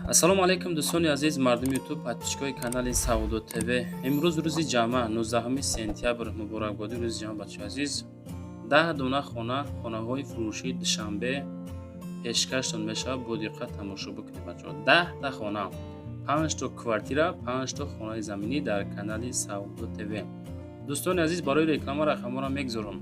Ассалому алайкум, дӯстони азиз, мардуми Ютуб, подписчикои канали Савдо ТВ. Имрӯз рӯзи ҷамъа, 19 сентябр. Муборакбодӣ рӯзи ҷамъа, бачаҳои азиз. 10 дона хона, хонаҳои фурӯшии Душанбе пешкаштон мешавад. Бо диққат тамошо бикунед, бачаҳо. 10та хона, панҷто квартира, панҷто хонаи заминӣ дар канали Савдо ТВ. Дӯстони азиз, барои реклама рақамҳоро мегузорам.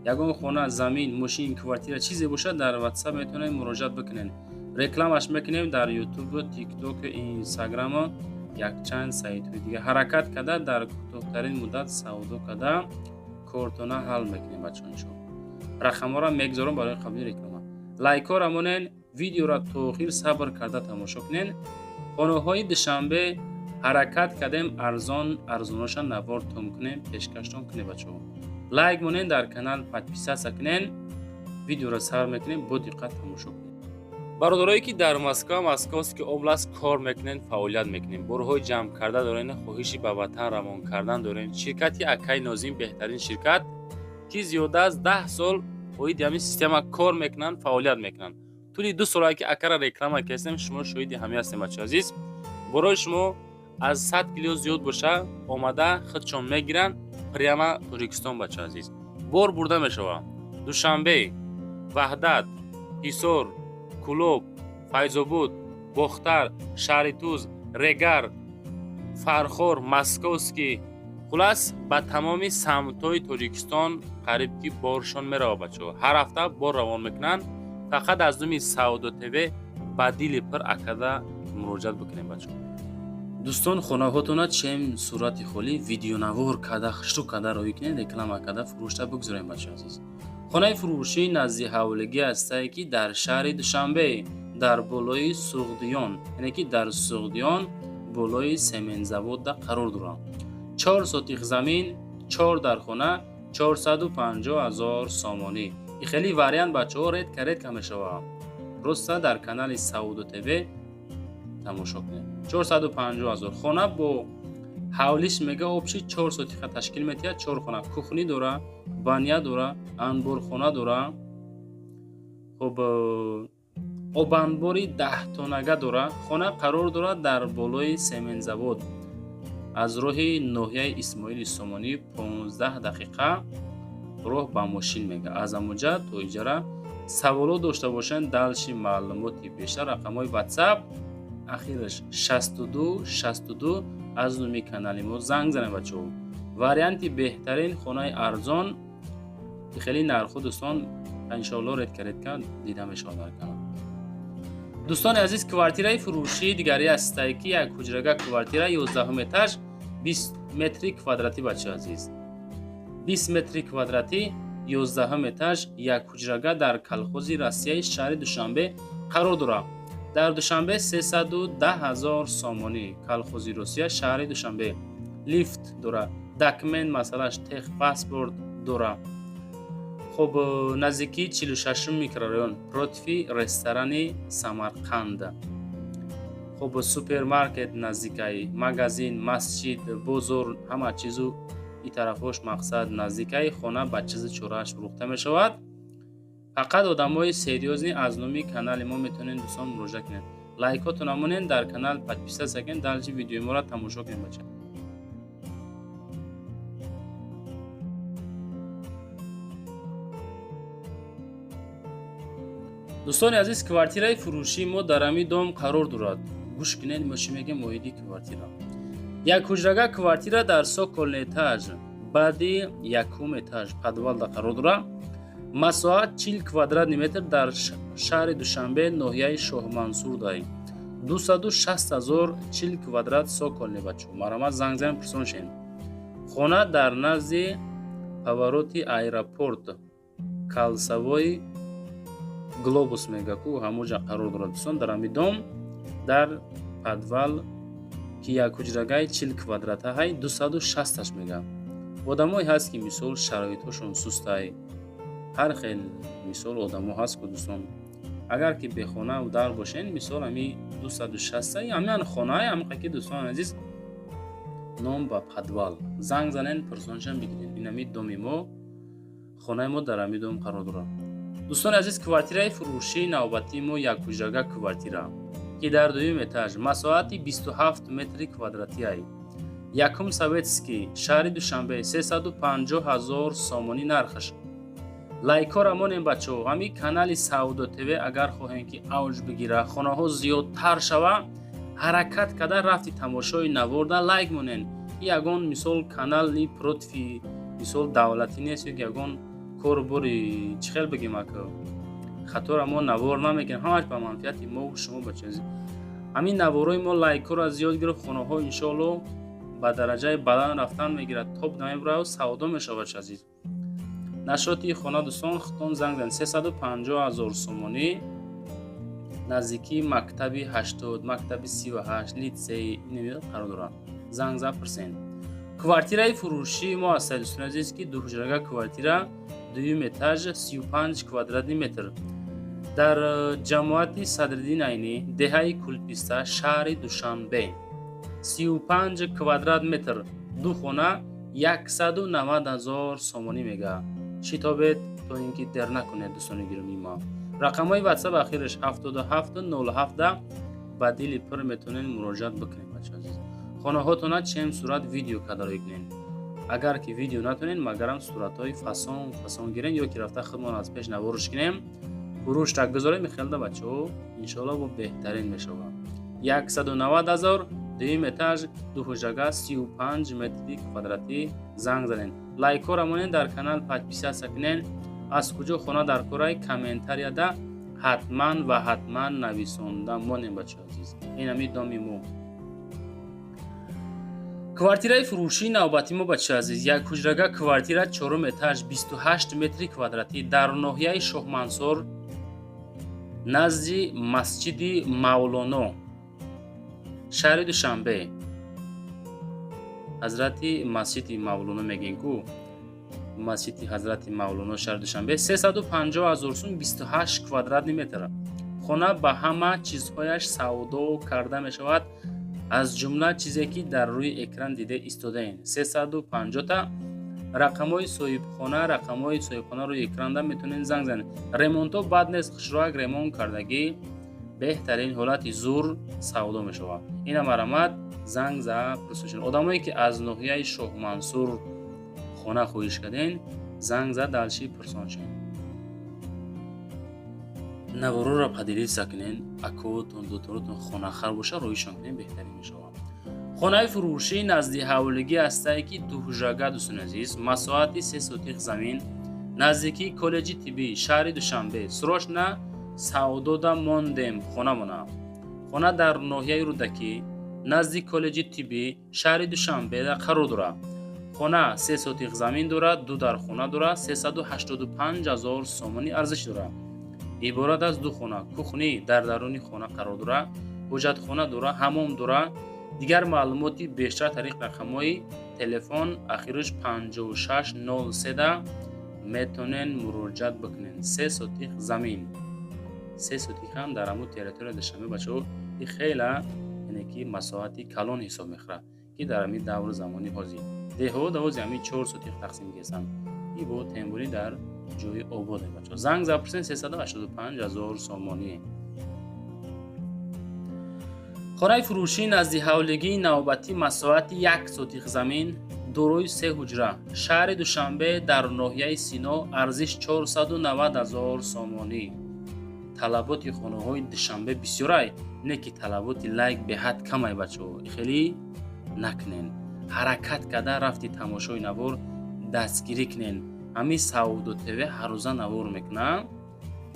Ягон хона, замин, мошин, квартира, чизе бошад, дар Ватсап метавонед муроҷиат бикунед. Рекламаш мекунем дар Ютубу, Тиктоку, Инстаграму якчанд сайтҳои дига. Ҳаракат карда, дар кӯтоҳтарин муддат савдо карда, кортона ҳал мекунем, бачаҳо, иншоалло. Рақамҳоро мегузорам барои қабули реклама. Лайкҳоро монен, видеоро то охир сабр карда тамошо кунен. Хонаҳои Душанбе ҳаракат кардем арзон арзоноша навор тон кунем, пешкаштон кунем, бачаҳо. Лайк монен, дар канал подписаться кунен. Видеоро сар мекунем, бо диққат тамошо кунем. Бародарое ки дар Москва, Московский область кор мекунен, фаъолият мекунем, борҳои ҷамъ карда дорен, хоҳиши ба ватан равон кардан дорен, ширкати акаи Нозим беҳтарин ширкат, ки зиёда аз 10 сол оиди ҳамин система кор мекунанд, фаъолият мекунанд. Тӯли 2 солае ки акара реклама кардем, шумо шоҳиди ҳамин ҳастем, бачаҳо азиз. Борои шумо аз 100 кило зиёд боша, омада худшон мегиранд прямо Тоҷикистон, бачаҳо азиз. Бор бурда мешавад Душанбе, Ваҳдат, Ҳисор, Кӯлоб, Файзобод, Бохтар, шаҳри Туз, Регар, Фархор, Московский, хулас, ба тамоми самтҳои Тоҷикистон қариб ки боршон меравад, бачаҳо. Ҳар ҳафта бор равон мекунанд. Фақат аз номи Савдо ТВ ба дили пир акада муроҷиат бикунем, бачаҳо. Дӯстон, хонаҳотона чем сурати холӣ видеонавор карда, хушрӯ карда роҳӣ кунед, реклама карда, фурӯшта бигузорем, бачаҳо азиз. Хонаи фурӯшӣ назди ҳавлигӣ ҳастае, ки дар шаҳри Душанбе, дар болои Суғдиён, яъне ки дар Суғдиён, болои сементзаводда қарор дорад. 4 сотих замин, чор дархона, 450 000 сомонӣ. И хеле вариант, бачаҳо, редко редко мешавад. Просто дар канали Савдо ТВ тамошо кунед. 450 000, хона бо ҳавлиш мега, общий 4 сотиха ташкил метиҳад, чор хона, кухня дора, баня дора, анборхона дора, хуб, обанбори 10-тонага дора. Хона қарор дорад дар болои сементзавод, аз роҳи ноҳияи Исмоили Сомонӣ 15 дақиқа роҳ ба мошин мега, аз амуҷа то иҷара. Саволот дошта бошанд, дальше маълумоти бештар, рақамҳои Ватсап ахираш 62 62, аз номи канали мо занг занед, бачаҳо. Варианти беҳтарин, хонаи арзон, хеле нарху, дӯстон, иншоалло, редко редко дида мешавад дар канал. Дӯстони азиз, квартираи фурӯшии дигаре ҳастае, ки як ҳуҷрага квартира, 11-ум этаж, 20 метри квадратӣ, бачаҳо азиз, 20 метри квадратӣ, 11-ум этаж, як ҳуҷрага, дар Колхози Россияи шаҳри Душанбе қарор дорад. Дар Душанбе 310 000 сомонӣ. Колхози Русия, шаҳри Душанбе, лифт дора, документ масъалаш, техпаспорт дора. Хуб, наздикии 46-ум микрорайон, против ресторани Самарқанд. Хуб, супермаркет наздикай, магазин, масҷид, бозор, ҳама чизу и тарафҳош, мақсад, наздикаи хона ба чизи чорааш фурӯхта мешавад. Фақат одамои серьёзный аз номи канали мо метавонед, дӯстон, муроҷиат кунед. Лайкотона монед, дар канал подписаться кунед, дальше видеои моро тамошо кунед, бача. Дӯстони азиз, квартираи фурӯшии мо дар ҳамин дом қарор дорад. Гӯш кунед, мо чӣ мегӯем оиди квартира. Як ҳуҷрага квартира дар цокольный этаж, баъди якум этаж, подвалда қарор дорад. Масоҳат 40 квадратный метр, дар шаҳри Душанбе, ноҳияи Шоҳмансурдай, 260 000, 40 квадрат, цокольный. Бачо, марҳамат, занг занед, пурсон шед. Хона дар назди повороти аэропорт, кольцевой Глобус мега ку, ҳамоҷа қарор дорад, дӯстон. Дар ҳамин дом, дар подвал, ки як ҳуҷрагаи 40 квадрата ҳай, 260-аш мега. Одамое ҳаст, ки мисол шароитҳошон сустай, ҳар хел мисол одамо ҳаст ку, дӯстон. Агар ки бехонаву дар бошен, мисол, ҳами 260 ҳамин хонаи ҳамиқа ки, дӯстони азиз, ном ба подвал, занг занен, пурсоншам бигирен. Ин ҳами доми мо, хонаи мо дар ҳамин дом қарор дорад. Дӯстони азиз, квартираи фурӯшии навбатии мо як ҳуҷрага квартира. ки дар дуюм этаж масоҳати 27 метри квадратӣ ай. Якум Советский, шаҳри Душанбе, 350 000 сомонӣ нархаш. Лайкҳоро монем, бачаҳо. Ҳамин канали Савдо ТВ агар хоҳем, ки авҷ бигира, хонаҳо зиёдтар шава, ҳаракат карда рафти тамошои наворда лайк монен. Ягон мисол канали против мисол давлатӣ нест, ё ягон корбори чӣ хел бигем, ака хатора мо навор намекунем, ҳамаш ба манфиати мо шумо, бачаҳо. Ҳамин наворои мо лайкҳоро зиёд гирифт, хонаҳо иншоалло ба дараҷаи баланд рафтан мегирад, топ намебурад, савдо мешавад, бачаҳо азиз. Нашоти хона, дӯстон, худтон занг занед. 350 000 сомонӣ, наздикии мактаби 80, мактаби 38, литсей қарор дорад. Занг зад, пурсен. Квартираи фурӯшии мо ҳастад, дӯстони азиз, ки дуҳуҷрага квартира, дуюм этаж, 35 квадратный метр, дар ҷамоати Садриддин Айнӣ, деҳаи Кулписта, шаҳри Душанбе, 35 квадрат метр, ду хона, 190 000 сомонӣ мега. Шитобед, то ин ки дер накунед, дӯстони гиромии мо. Рақамҳои ватсап ахираш 7707, ба дили пур метавонед муроҷиат бикунед, бачаҳо азиз. Хонаҳотона чем сурат видео карда кунед. Агар ки видео натонед, магарам суратҳои фасон фасон гирен, ё ки рафта худмон аз пеш наворш кунем, фурӯшта гузорем хелда, бачаҳо, иншоалло бо беҳтарин мешавад. 190 000, дуюм этаж, дуҳуҷрага, 35 метри квадратӣ. Занг занед, лайкҳоро монед, дар канал подписаться кунед. Аз куҷо хона дар кораи, комментарияда ҳатман ва ҳатман нависонда монем, бачаҳо азиз. Ин ҳами доми мо. Квартираи фурӯшии навбати мо, бачаҳо азиз, як ҳуҷрага квартира, чорум этаж, 28 метри квадратӣ, дар ноҳияи Шоҳмансур, назди масҷиди Мавлоно, шаҳри Душанбе. Ҳазрати масҷиди Мавлоно мегӯем ку, масҷиди Ҳазрати Мавлоно, шаҳри Душанбе, 350 000 сум, 28 квадратный метр. Хона ба ҳама чизҳояш савдо карда мешавад, аз ҷумла чизе ки дар рӯи экран дида истодаем. 350-та рақамҳои соҳибхона, рақамҳои соҳибхона рӯи экранда, метавонед занг занед. Ремонтҳо бад нест, хушроак ремонт кардагӣ, беҳтарин ҳолати зур савдо мешавад. Ина марамат, занг за пурсушен. Одамое ки аз ноҳияи Шоҳмансур хона хоҳиш карден, занг за, дальше пурсон шен. Наворора поделиться кунен, акотон, дуторотон хонахар боша, роишон кунен, беҳтарин мешавад. Хонаи фурӯшӣ назди ҳавлигӣ ҳастае, ки дуҳуҷрага, дӯстони азиз, масоҳати 3 сотих замин, наздикии коллеҷи тиббӣ, шаҳри Душанбе. Срочно савдода мондем хонамона. Хона дар ноҳияи Рӯдакӣ, назди коллеҷи тиббӣ, шаҳри Душанбеда қарор дорад. Хона 3 сотих замин дорад, ду дархона дорад, 385 000 сомонӣ арзиш дорад. Иборат аз ду хона, кухни дар даруни хона қарор дорад, ҳоҷатхона дорад, ҳамом дорад. Дигар маълумоти бештар тариқ рақамҳои телефон ахириш 5603 метавонед муроҷиат бикунед. 3 сотих замин, 3 сотих ҳам дар ҳамун территория Душанбе, бачаҳо, и хела яъне ки масоҳати калон ҳисоб мехӯрад, ки дар ҳамин давру замони ҳозир деҳҳо давози ҳамин 4 сотих тақсим гиранд. И бо тембурӣ дар ҷои ободе, бачаҳо. Занг за, пурсен. 385 000 сомонӣ. Хонаи фурӯшӣ назди ҳавлигии навбатӣ, масоҳати 1 сотих замин, дорои се ҳуҷра, шаҳри Душанбе, дар ноҳияи Сино, арзиш 490 000 сомонӣ. Талаботи хонаҳои Душанбе бисёрай, не ки талаботи лайк беҳад камай, бачаҳо. Хеле накунен, ҳаракат карда рафти тамошои навор дастгирӣ кунен. Ҳамин Савдо ТВ ҳаррӯза навор мекунам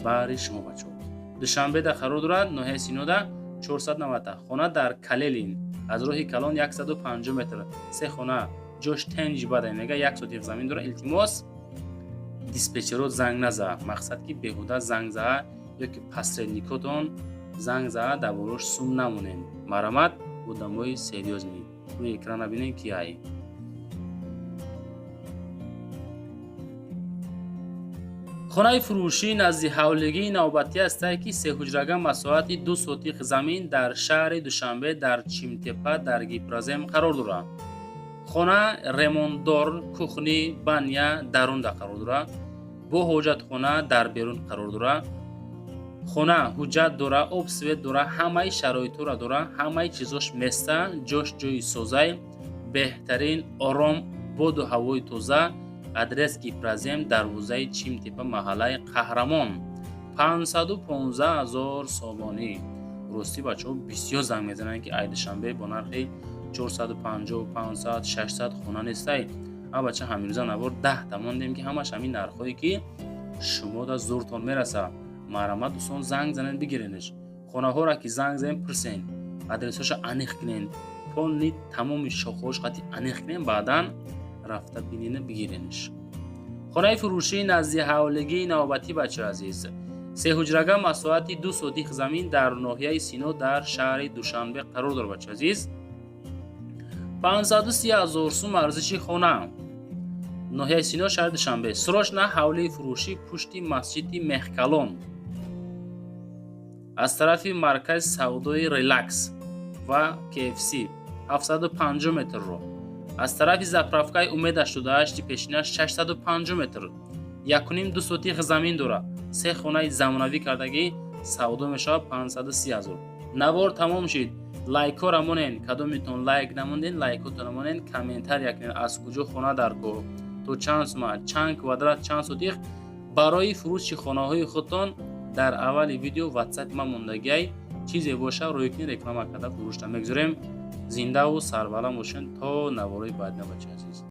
баҳри шумо, бачаҳо. Душанбеда қарор дорад, ноҳияи Синода, 490. Хона дар Калелин, аз роҳи калон 150 метр, се хона, ҷош тенҷ бадай мега, 1 сотих замин дорад. Илтимос, диспетчерот занг наза, мақсад ки беҳуда занг заа ё ки посредникотон занг заа, дар болош сум намонен. Марамат, одамои серьёзный. Рӯи экрана бинен, ки ай. Хонаи фурӯшӣ назди ҳавлигии навбатӣ ҳастае, ки сеҳуҷрага, масоҳати 2 сотих замин, дар шаҳри Душанбе, дар Чимтепа, дар Гипрозем қарор дорад. Хона ремонтдор, кухни, баня дарунда қарор дорад, бо ҳоҷатхона дар берун қарор дорад. Хона ҳуҷҷат дора, об, свет дора, ҳамаи шароитҳоро дора, ҳамаи чизош места, ҷош ҷои созай, беҳтарин, ором, боду ҳавои тоза. Адрес: Гипрозем, дарвозаи Чимтепа, маҳаллаи Қаҳрамон. 515 000 сомонӣ. Ростӣ, бачаҳо бисёр занг мезананд, ки ай Душанбе бо нархи 450, 500, 600 хона нестай. А бача, ҳамирӯза навор 10-та мондем, ки ҳамаш ҳамин нархҳое, ки шумо да зуртон мераса. Марҳамат, дӯстон, занг занед, бигиренеш. Хонаҳоро ки занг занем, пурсен, адресҳоша аниқ кунен, полный тамоми шохаҳош қати аниқ кунем, баъдан рафта бинена, бигиренеш. Хонаи фурӯшии назди ҳавлигии навбатӣ, бачаи азиз, сеҳуҷрага, масоҳати 2 сотих замин, дар ноҳияи Сино, дар шаҳри Душанбе қарор дорад. Бачаи азиз, 530 ҳазор сум арзиши хона. Ноҳияи Сино, шаҳри Душанбе. Срочно ҳавлии фурӯшӣ, пушти масҷиди Мехкалон, аз тарафи маркази савдои Релакс ва KFC 750 метр роҳ, аз тарафи заправкаи Умед 88 пешина 650 метр. 1,5-2 сотих замин дорад, се хонаи замонавӣ кардагӣ, савдо мешавад 530 ҳазор. Навор тамом шид. Лайкҳоро монен, кадомитон лайк намонден, лайкҳотона монен, комментария кунен, аз куҷо хона дар кор, то чанд сума, чанд квадрат, чанд сотих. Барои фурӯши хонаҳои худтон дар аввали видео ватсапи ман мондагиай, чизе боша, рӯй кунед, реклама карда, фурӯшта мегузорем. Зиндаву сарбаланд бошед то наворои баъдина, бачаи азиз.